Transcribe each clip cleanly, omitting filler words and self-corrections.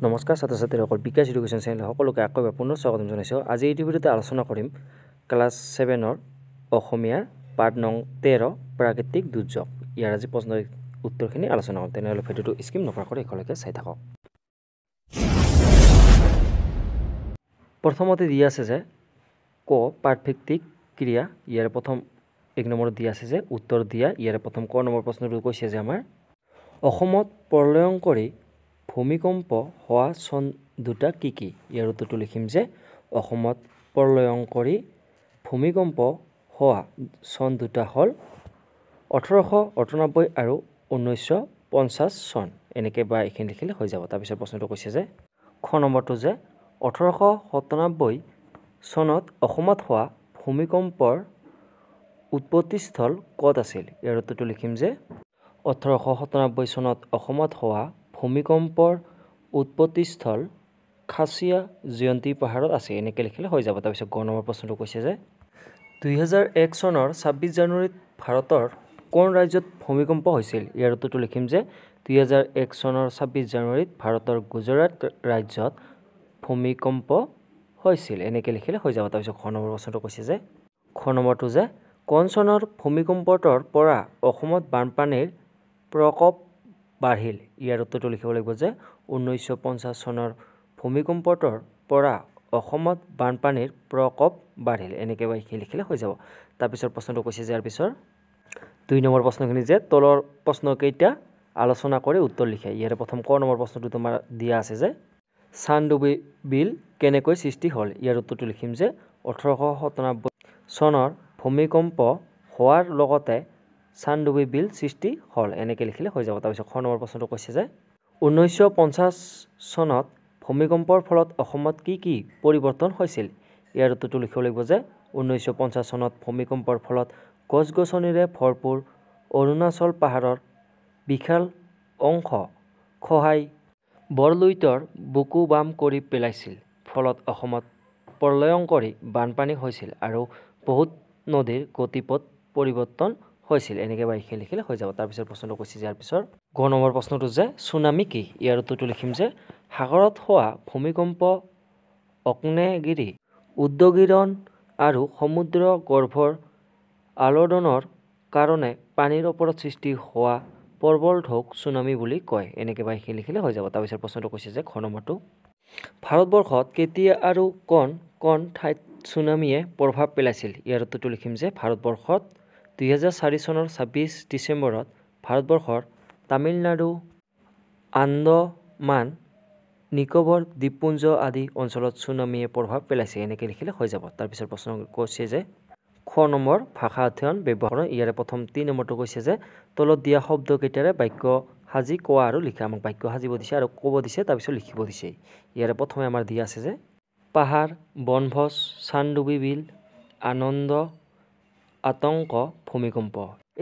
নমস্কাৰ ছাত্ৰ ছাত্ৰীসকল, বিকাশ এডুকেশ্যন চেনেল সকলোকে আকৌ এবাৰ পুনৰ স্বাগতম জনাইছোঁ। আজি এইটো ভিডিঅ'তে আলোচনা কৰিম ক্লাছ 7ৰ অসমীয়াৰ পাঠ নং 13 প্ৰাকৃতিক দুৰ্যোগ। ইয়াৰ আজি প্ৰশ্নৰ উত্তৰখিনি আলোচনা কৰিম। তেনেহ'লে ভিডিঅ'টো স্কিপ নকৰাকৈ শেষলৈকে চাই থাকক। প্ৰথমতে দিয়া আছে যে ক পাঠভিত্তিক ক্ৰিয়া। ইয়াৰ প্ৰথম 1 নম্বৰত দিয়া আছে যে উত্তৰ দিয়া। ইয়াৰ প্ৰথম ক নম্বৰ প্ৰশ্নটো কৈছে যে আমাৰ অসমত প্ৰলয়ংকৰী ভূমিকম্প হোৱা চন দুটা কি কি? ইয়াৰ উত্তৰটো লিখিম যে অসমত প্ৰলয়ংকৰী ভূমিকম্প হোৱা চন দুটা হ'ল 1898 আৰু 1950 চন। এনেকৈ বা এইখিনি লিখিলে হৈ যাব। তাৰপিছত প্ৰশ্নটো কৈছে যে খ নম্বৰটো যে 1897 চনত অসমত হোৱা ভূমিকম্পৰ উৎপত্তিস্থল ক'ত আছিল? ইয়াৰ উত্তৰটো লিখিম যে 1897 চনত অসমত হোৱা ভূমিকম্পৰ উৎপত্তিস্থল খাচীয়া জয়ন্তী পাহাৰত আছে। এনেকৈ লিখিলে হৈ যাব। তাৰপিছত গ নম্বৰ প্ৰশ্নটো কৈছে যে 2001 চনৰ 26 জানুৱাৰীত ভাৰতৰ কোন ৰাজ্যত ভূমিকম্প হৈছিল? ইয়াৰ উত্তৰটো লিখিম যে 2001 চনৰ 26 জানুৱাৰীত ভাৰতৰ গুজৰাট ৰাজ্যত ভূমিকম্প হৈছিল। এনেকৈ লিখিলে হৈ যাব। তাৰপিছত খ নম্বৰ প্ৰশ্নটো কৈছে যে খ নম্বৰটো যে কোন চনৰ ভূমিকম্পটোৰ পৰা অসমত বানপানীৰ প্ৰকোপ বাঢ়িল? ইয়াৰ উত্তৰটো লিখিব লাগিব যে 1950 চনৰ ভূমিকম্পটোৰ পৰা অসমত বানপানীৰ প্ৰকোপ বাঢ়িল। এনেকৈ বা এইখিনি লিখিলে হৈ যাব। তাৰপিছত প্ৰশ্নটো কৈছে যে ইয়াৰ পিছৰ 2 নম্বৰ প্ৰশ্নখিনি যে তলৰ প্ৰশ্নকেইটা আলোচনা কৰি উত্তৰ লিখে। ইয়াৰে প্ৰথম ক নম্বৰ প্ৰশ্নটো তোমাৰ দিয়া আছে যে চানডুবি বিল কেনেকৈ সৃষ্টি হ'ল? ইয়াৰ উত্তৰটো লিখিম যে 1897 চনৰ ভূমিকম্প হোৱাৰ লগতে চানডুবি বিল সৃষ্টি হ'ল। এনেকৈ লিখিলে হৈ যাব। তাৰপিছত খ নম্বৰ প্ৰশ্নটো কৈছে যে 1950 চনত ভূমিকম্পৰ ফলত অসমত কি কি পৰিৱৰ্তন হৈছিল? ইয়াৰ উত্তৰটো লিখিব লাগিব যে 1950 চনত ভূমিকম্পৰ ফলত গছ গছনিৰে ভৰপূৰ অৰুণাচল পাহাৰৰ বিশাল অংশ খহাই বৰলুইতৰ বুকু বাম কৰি পেলাইছিল। ফলত অসমত প্ৰলয়ংকৰী বানপানী হৈছিল আৰু বহুত নদীৰ গতিপথ পৰিৱৰ্তন হৈছিল। এনেকৈ বা এইখিনি লিখিলে হৈ যাব। তাৰপিছত প্ৰশ্নটো কৈছে যে ইয়াৰ পিছৰ গ নম্বৰ প্ৰশ্নটো যে চুনামি কি? ইয়াৰ উত্তৰটো লিখিম যে সাগৰত হোৱা ভূমিকম্প, অগ্নেয়গিৰি উদ্গীৰণ আৰু সমুদ্ৰ গৰ্ভৰ আলোড়নৰ কাৰণে পানীৰ ওপৰত সৃষ্টি হোৱা প্ৰবল ঢৌক চুনামি বুলি কয়। এনেকৈ বা এইখিনি লিখিলে হৈ যাব। তাৰপিছত প্ৰশ্নটো কৈছে যে খ নম্বৰটো ভাৰতবৰ্ষত কেতিয়া আৰু কোন কোন ঠাইত চুনামিয়ে প্ৰভাৱ পেলাইছিল? ইয়াৰ উত্তৰটো লিখিম যে ভাৰতবৰ্ষত 2004 চনৰ 26 ডিচেম্বৰত ভাৰতবৰ্ষৰ তামিলনাডু, আন্দমান নিকোবৰ দ্বীপপুঞ্জ আদি অঞ্চলত চুনামিয়ে প্ৰভাৱ পেলাইছে। এনেকৈ লিখিলে হৈ যাব। তাৰপিছত প্ৰশ্ন কৈছে যে খ নম্বৰ ভাষা অধ্যয়ন ব্যৱহাৰ। ইয়াৰে প্ৰথম 3 নম্বৰটো কৈছে যে তলত দিয়া শব্দকেইটাৰে বাক্য সাজি কোৱা আৰু লিখা। আমাক বাক্য সাজিব দিছে আৰু ক'ব দিছে, তাৰপিছত লিখিব দিছে। ইয়াৰে প্ৰথমে আমাৰ দিয়া আছে যে পাহাৰ, বনভোজ, চানডুবি বিল, আনন্দ, আতংক, ভূমিকম্প।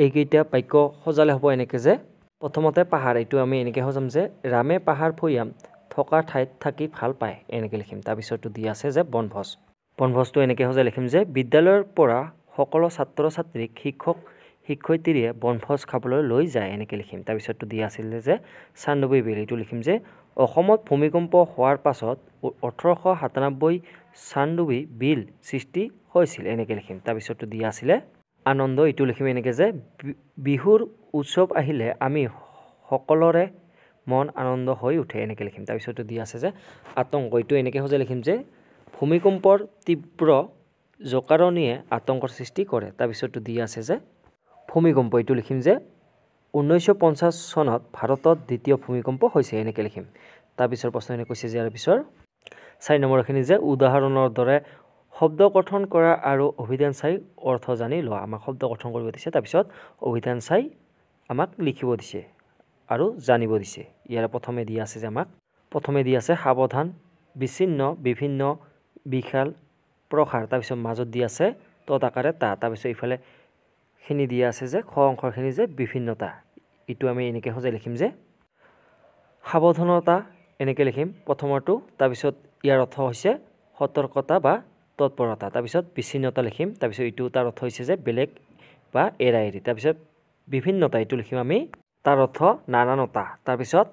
এইকেইটা বাক্য সজালে হ'ব এনেকৈ যে প্ৰথমতে পাহাৰ, এইটো আমি এনেকৈ সজাম যে ৰামে পাহাৰ ভৈয়াম থকা ঠাইত থাকি ভাল পায়, এনেকৈ লিখিম। তাৰপিছতটো দিয়া আছে যে বনভোজ। বনভোজটো এনেকৈ সজাই লিখিম যে বিদ্যালয়ৰ পৰা সকলো ছাত্ৰ ছাত্ৰীক শিক্ষক শিক্ষয়িত্ৰীয়ে বনভোজ খাবলৈ লৈ যায়, এনেকৈ লিখিম। তাৰপিছতটো দিয়া আছিলে যে চানডুবি বিল, এইটো লিখিম যে অসমত ভূমিকম্প হোৱাৰ পাছত 1897 চানডুবি বিল সৃষ্টি হৈছিল, এনেকৈ লিখিম। তাৰপিছতটো দিয়া আছিলে আনন্দ, এইটো লিখিম এনেকৈ যে বিহুৰ উৎসৱ আহিলে আমি সকলোৰে মন আনন্দ হৈ উঠে, এনেকৈ লিখিম। তাৰপিছতটো দিয়া আছে যে আতংক, এইটো এনেকৈ সজাই লিখিম যে ভূমিকম্পৰ তীব্ৰ জোকাৰণিয়ে আতংকৰ সৃষ্টি কৰে। তাৰপিছতটো দিয়া আছে যে ভূমিকম্প, এইটো লিখিম যে 1950 চনত ভাৰতত দ্বিতীয় ভূমিকম্প হৈছে, এনেকৈ লিখিম। তাৰপিছৰ প্ৰশ্নখিনি কৈছে যে ইয়াৰ পিছৰ 4 নম্বৰখিনি যে উদাহৰণৰ দৰে শব্দ গঠন কৰা আৰু অভিধান চাই অৰ্থ জানি লোৱা। আমাক শব্দ গঠন কৰিব দিছে, তাৰপিছত অভিধান চাই আমাক লিখিব দিছে আৰু জানিব দিছে। ইয়াৰে প্ৰথমে দিয়া আছে যে আমাক প্ৰথমে দিয়া আছে সাৱধান, বিচ্ছিন্ন, বিভিন্ন, বিশাল, প্ৰসাৰ। তাৰপিছত মাজত দিয়া আছে তৎ আকাৰে তা। তাৰপিছত ইফালে খিনি দিয়া আছে যে খ অংশখিনি যে বিভিন্নতা, এইটো আমি এনেকৈ সজাই লিখিম যে সাৱধানতা, এনেকৈ লিখিম প্ৰথমৰটো। তাৰপিছত ইয়াৰ অৰ্থ হৈছে সতৰ্কতা বা তৎপৰতা। তাৰপিছত বিচ্ছিন্নতা লিখিম। তাৰপিছত এইটো তাৰ অৰ্থ হৈছে যে বেলেগ বা এৰা এৰি। তাৰপিছত বিভিন্নতা, এইটো লিখিম আমি, তাৰ অৰ্থ নানানতা। তাৰপিছত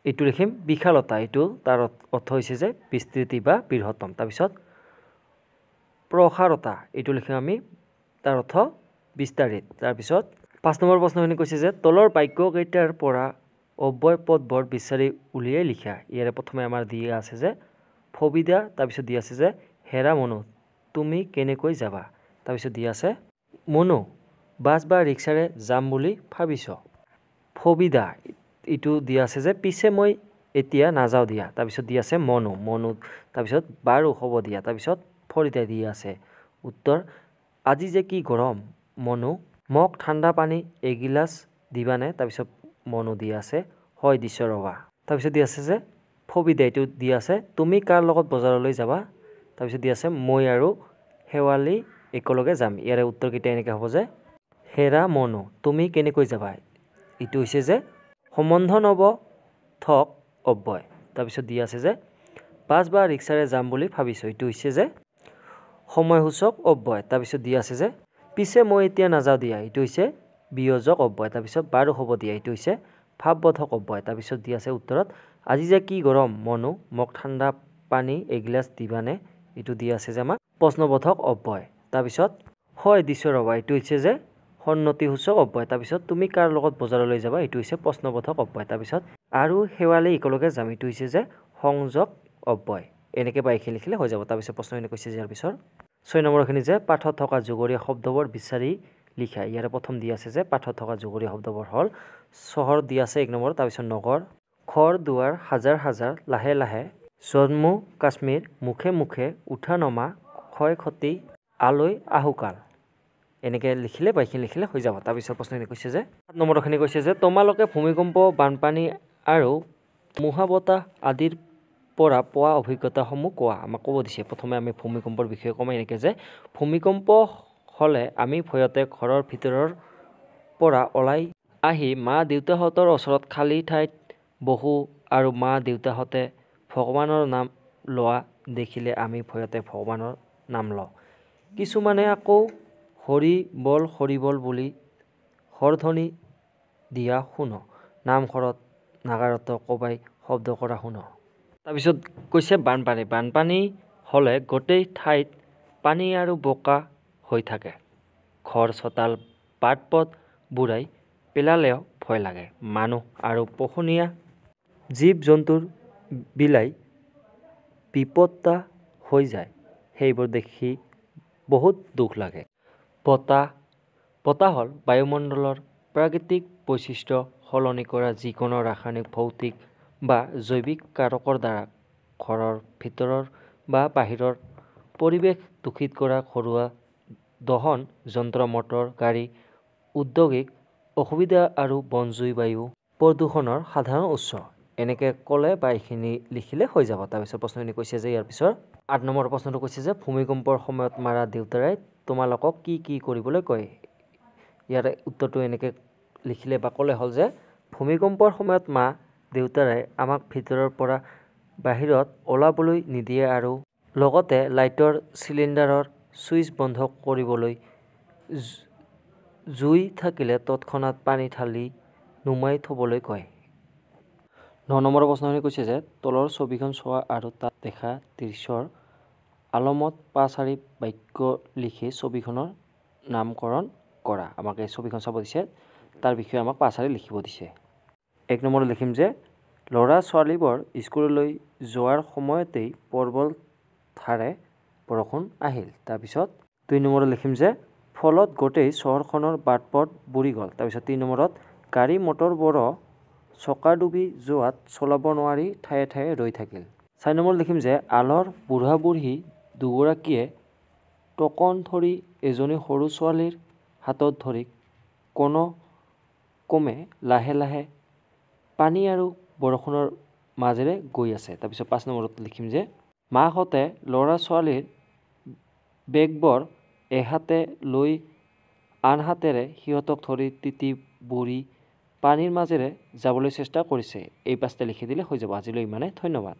এইটো লিখিম বিশালতা, এইটো তাৰ অৰ্থ হৈছে যে বিস্তৃতি বা বৃহত্তম। তাৰপিছত প্ৰসাৰতা, এইটো লিখিম আমি তাৰ অৰ্থ বিস্তাৰিত। তাৰপিছত 5 নম্বৰ প্ৰশ্নখিনি কৈছে যে তলৰ বাক্যকেইটাৰ পৰা অব্যয় পদবোৰ বিচাৰি উলিয়াই লিখা। ইয়াৰে প্ৰথমে আমাৰ দিয়া আছে যে ফবিদা, তাৰপিছত দিয়া আছে যে হেৰা মনু তুমি কেনেকৈ যাবা, তাৰপিছত দিয়া আছে মনু বাছ বা ৰিক্সাৰে যাম বুলি ভাবিছ। ফবিদা এইটো দিয়া আছে যে পিছে মই এতিয়া নাযাওঁ দিয়া, তাৰপিছত দিয়া আছে মনু মনু, তাৰপিছত বাৰু হ'ব দিয়া, তাৰপিছত ফৰিদা দিয়া আছে। উত্তৰ আজি যে কি গৰম মনু, মোক ঠাণ্ডা পানী এগিলাচ দিবানে, তাৰপিছত মনু দিয়া আছে হয় দিছ ৰবা। তাৰপিছত দিয়া আছে যে ফবিদা এইটো দিয়া আছে তুমি কাৰ লগত বজাৰলৈ যাবা, তাৰপিছত দিয়া আছে মই আৰু শেৱালি একেলগে যাম। ইয়াৰে উত্তৰকেইটা এনেকৈ হ'ব যে হেৰা মনু তুমি কেনেকৈ যাবা, এইটো হৈছে যে সম্বন্ধনবোধক অব্যয়। তাৰপিছত দিয়া আছে যে বাছ বা ৰিক্সাৰে যাম বুলি ভাবিছোঁ, এইটো হৈছে যে সময়সূচক অব্যয়। তাৰপিছত দিয়া আছে যে পিছে মই এতিয়া নাযাওঁ দিয়া, এইটো হৈছে বিয়োজক অব্যয়। তাৰপিছত বাৰু হ'ব দিয়া, এইটো হৈছে ভাৱবোধক অব্যয়। তাৰপিছত দিয়া আছে উত্তৰত আজি যে কি গৰম মনু, মোক ঠাণ্ডা পানী এগিলাচ দিবানে, এইটো দিয়া আছে যে আমাক প্ৰশ্নবোধক অব্যয়। তাৰপিছত হয় দিছোঁ ৰবা, এইটো হৈছে যে সন্নতিসূচক অব্যয়। তাৰপিছত তুমি কাৰ লগত বজাৰলৈ যাবা, এইটো হৈছে প্ৰশ্নবোধক অব্যয়। তাৰপিছত আৰু শেৱালি একেলগে যাম, এইটো হৈছে যে সংযোগ অব্যয়। এনেকৈ বা এইখিনি লিখিলে হৈ যাব। তাৰপিছত প্ৰশ্নখিনি কৈছে যে ইয়াৰ পিছৰ 6 নম্বৰখিনি যে পাঠত থকা যুগৰীয়া শব্দবোৰ বিচাৰি লিখা। ইয়াৰে প্ৰথম দি আছে যে পাঠত থকা যুগৰীয়া শব্দবোৰ হ'ল চহৰ দি আছে 1 নম্বৰ, তাৰপিছত নগৰ, ঘৰ দুৱাৰ, হাজাৰ হাজাৰ, লাহে লাহে, জম্মু কাশ্মীৰ, মুখে মুখে, উঠা নমা, ক্ষয় ক্ষতি, আলৈ আহুকাল, এনেকৈ লিখিলে বা এইখিনি লিখিলে হৈ যাব। তাৰপিছত প্ৰশ্নখিনি কৈছে যে 7 নম্বৰখিনি কৈছে যে তোমালোকে ভূমিকম্প, বানপানী আৰু ধুমুহা বতাহ আদিৰ পৰা পোৱা অভিজ্ঞতাসমূহ কোৱা। আমাক ক'ব দিছে। প্ৰথমে আমি ভূমিকম্পৰ বিষয়ে ক'ম এনেকৈ যে ভূমিকম্প হ'লে আমি ভয়তে ঘৰৰ ভিতৰৰ পৰা ওলাই আহি মা দেউতাহঁতৰ ওচৰত খালী ঠাইত বহোঁ আৰু মা দেউতাহঁতে ভগৱানৰ নাম লোৱা দেখিলে আমি ভয়তে ভগৱানৰ নাম লওঁ। কিছুমানে আকৌ হৰি বল হৰি বল বুলি হৰধ্বনি দিয়া শুনো, নামঘৰত নাগাৰত কোবাই শব্দ কৰা শুনো। তাৰপিছত কৈছে বানপানী, বানপানী হ'লে গোটেই ঠাইত পানী আৰু বোকা হৈ থাকে, ঘৰ চোতাল বাট পথ বুৰাই পেলালেও ভয় লাগে, মানুহ আৰু পোহনীয়া জীৱ জন্তুৰ বিলাই বিপত্তা হৈ যায়, সেইবোৰ দেখি বহুত দুখ লাগে। বতাহ, বতাহ হ'ল বায়ুমণ্ডলৰ প্ৰাকৃতিক বৈশিষ্ট্য সলনি কৰা যিকোনো ৰাসায়নিক, ভৌতিক বা জৈৱিক কাৰকৰ দ্বাৰা ঘৰৰ ভিতৰৰ বা বাহিৰৰ পৰিৱেশ দূষিত কৰা ঘৰুৱা দহন যন্ত্ৰ, মটৰ গাড়ী, ঔদ্যোগিক অসুবিধা আৰু বনজুই বায়ু প্ৰদূষণৰ সাধাৰণ উৎস। এনেকৈ ক'লে বা এইখিনি লিখিলে হৈ যাব। তাৰপিছত প্ৰশ্নখিনি কৈছে যে ইয়াৰ পিছৰ 8 নম্বৰ প্ৰশ্নটো কৈছে যে ভূমিকম্পৰ সময়ত মাৰা দেউতাৰাই তোমালোকক কি কি কৰিবলৈ কয়। ইয়াৰে উত্তৰটো এনেকৈ লিখিলে বা ক'লে হ'ল যে ভূমিকম্পৰ সময়ত মা দেউতাৰাই আমাক ভিতৰৰ পৰা বাহিৰত ওলাবলৈ নিদিয়ে আৰু লগতে লাইটৰ চিলিণ্ডাৰৰ ছুইচ বন্ধ কৰিবলৈ, জুই থাকিলে তৎক্ষণাত পানী ঢালি নুমাই থ'বলৈ কয়। 9 নম্বৰ প্ৰশ্নখিনি কৈছে যে তলৰ ছবিখন চোৱা আৰু তাত দেখা দৃশ্যৰ আলমত 5 শাৰী বাক্য লিখি ছবিখনৰ নামকৰণ কৰা। আমাক এই ছবিখন চাব দিছে, তাৰ বিষয়ে আমাক 5 শাৰী লিখিব দিছে। 1 নম্বৰত লিখিম যে ল'ৰা ছোৱালীবোৰ স্কুললৈ যোৱাৰ সময়তেই প্ৰবল ধাৰে বৰষুণ আহিল। তাৰপিছত 2 নম্বৰত লিখিম যে ফলত গোটেই চহৰখনৰ বাট পথ বুৰি গ'ল। তাৰপিছত 3 নম্বৰত গাড়ী মটৰবোৰো চকা ডুবি যোৱাত চলাব নোৱাৰি ঠায়ে ঠায়ে ৰৈ থাকিল। 4 নম্বৰত লিখিম যে আলৰ বুঢ়া বুঢ়ী দুগৰাকীয়ে টকন ধৰি এজনী সৰু ছোৱালীৰ হাতত ধৰি কোনো কমে লাহে লাহে পানী আৰু বৰষুণৰ মাজেৰে গৈ আছে। তাৰপিছত 5 নম্বৰত লিখিম যে মাকহঁতে ল'ৰা ছোৱালীৰ বেগবোৰ এহাতে লৈ আনহাতেৰে সিহঁতক ধৰি তিতি বুৰি পানীৰ মাজেৰে যাবলৈ চেষ্টা কৰিছে। এই 5টা লিখি দিলে হৈ যাব। আজিলৈ ইমানে, ধন্যবাদ।